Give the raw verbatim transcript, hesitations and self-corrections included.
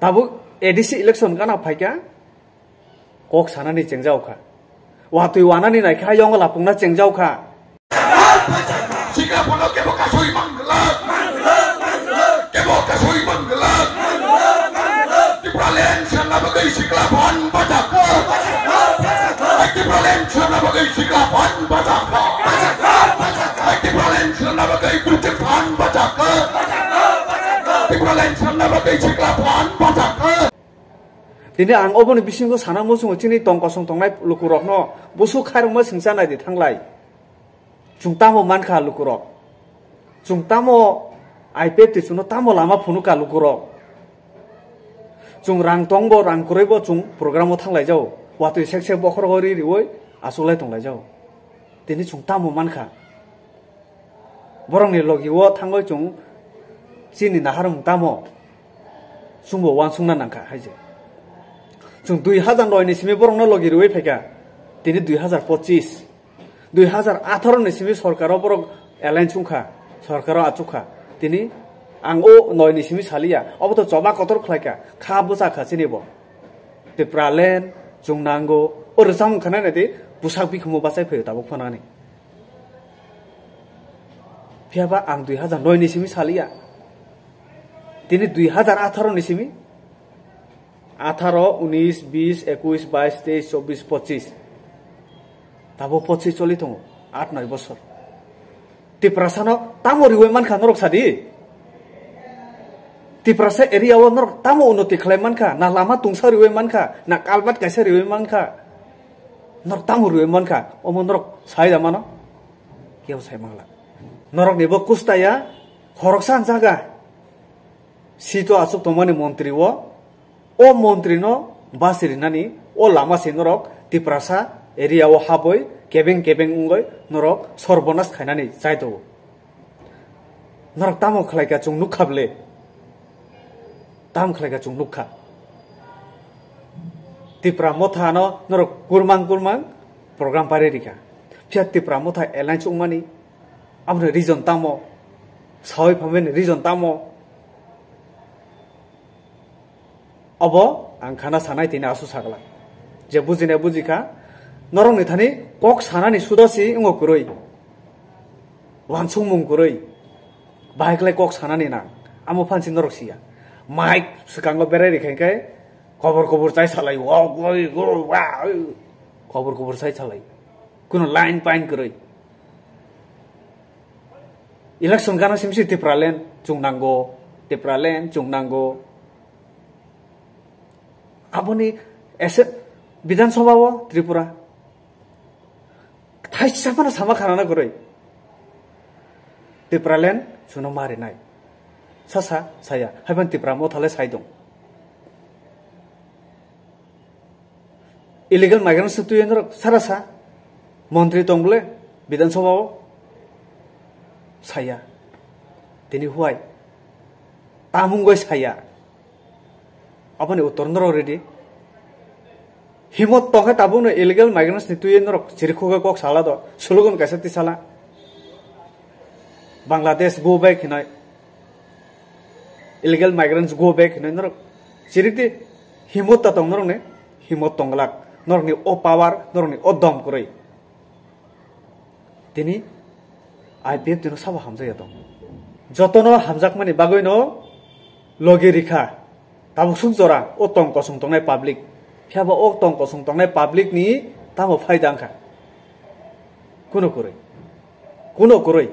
Abo A D C election gana phaikha, kok sanani chengjao kha. Watwi wanani naikha, yongo lapungna chengjao kha. Sikla phano kebo kasui manglak. Kebo kasui manglak. Tipraland swnamna bagwi sikla phan bachakha. Tipraland swnamna bagwi sikla phan bachakha. Tipraland swnamna bagwi bwrwchwk phan bachakha. Tipraland swnamna bagwi sikla phan bachakha. Tini ang oboni bisingo sana muchungo chini tong kosong tongnai lukurokno busuk khairokma singcha naidi thanglai. Chwng tamo mankha lukurok? Chwng tamo I P F T chwngno tamo lama phunukha lukurok? Chwng rang tongbo, rang kwrwibo chwng programo thanglaijao. Watwi sek sek bokhorogo ri riwi achuklai tonglaijao. Tini chwng tamo mankha? Borokni logi o thangwi chwng chini naharmung tamo? Chwngbo uansukna nangkha hai je. Chwng dui hazar noi ni simi borokno logi rwi phaikha. Tini dui hazar pochis, dui hazar atharo ni simi sorkaro borok alliance wngkha, sorkaro achukha. Tini ang o noi ni simi saliya, obo to choba kotor khlaikha, kha bwchakha chini bo. Tipraland chwng nango, o rwchapmung khna naidi, bwsak bikhumo bachai phaio tabuk phanani. Phiyaba ang dui hazar noi ni simi saliya. Tini dui hazar atharo ni simi. Atharo, unis, bis, ekuis, bais, teis, chobis, pochis. Tabo pochis choli tongo, at noi bosor. Tiprasano tamo riwi mankha norok sadi? Tiprasa area o norok tamo unnoti khlai mankha? Na lama tungsa riwi mankha, na kalbat kaisa riwi mankha? Norok tamo riwi mankha? Omo norok sai da mano? Kebo sai mangla. Norokni bo kusta ya, khoroksa jaga. Sito achuk tongmani montri o, o montri no basi rinani, o lama se norok Tiprasa area o haboi kebeng kebeng wngoi norok sorbonas khainani chai tongo. Norok tamo khlai kha chwng nukha ble? Tamo khlai kha chwng nukha. Tipra Motha no norok kurmang kurmang program pari rikha. Phiya Tipra Motha alliance wngmani, aboni reason tamo? Sawi phamani reason tamo? Obo ang khana sanai tini asu sagla. Je bujinai bujikha, norokni thani kok sanani suda si wngo kwrwi. Wansukmung kwrwi. Bahai khlai kok sanani nang. Amo phansi norok siya. Mic swkango berai rikha khe kobor kobor chai salai. Wa, wa, wa, wa. Kobor kobor chai salai. Kuno line pain kwrwi. Election gana simsi Tipraland chwng nango, Tipraland chwng nango. Aboni ese Bidhan Sabha o Tripura thaisa phano sama khanana kwrwi. Tipraland chwngno ma rinai. Sa sa saya, haiban Tipra Motha le sai dong. Illegal migrants twi norok sara sa, montri tong bole Bidhan Sabha o saya. Tini huai tamung goi saya. Aboni uttor norok ridi. Himot tongkhe tabukno illegal migrants ni twi norok chirikhugwi kok sala do, slogan kaisa tisala. Bangladesh go back hinoi. Illegal migrants go back hinoi norok chirikdi. Himot ta tong norokni? Himot tongglak. Norokni o power, norokni o dom kwrwi. Tini I P F T no sabo hamjakya tong. Jotono hamjakmani bagwino logi rikha. Tabuk suk jora o tong kosong tongnai public. Phiya ba o tong kosong tongnai public ni tamo phaida wngkha? Kuno kwrwi. Kuno kwrwi.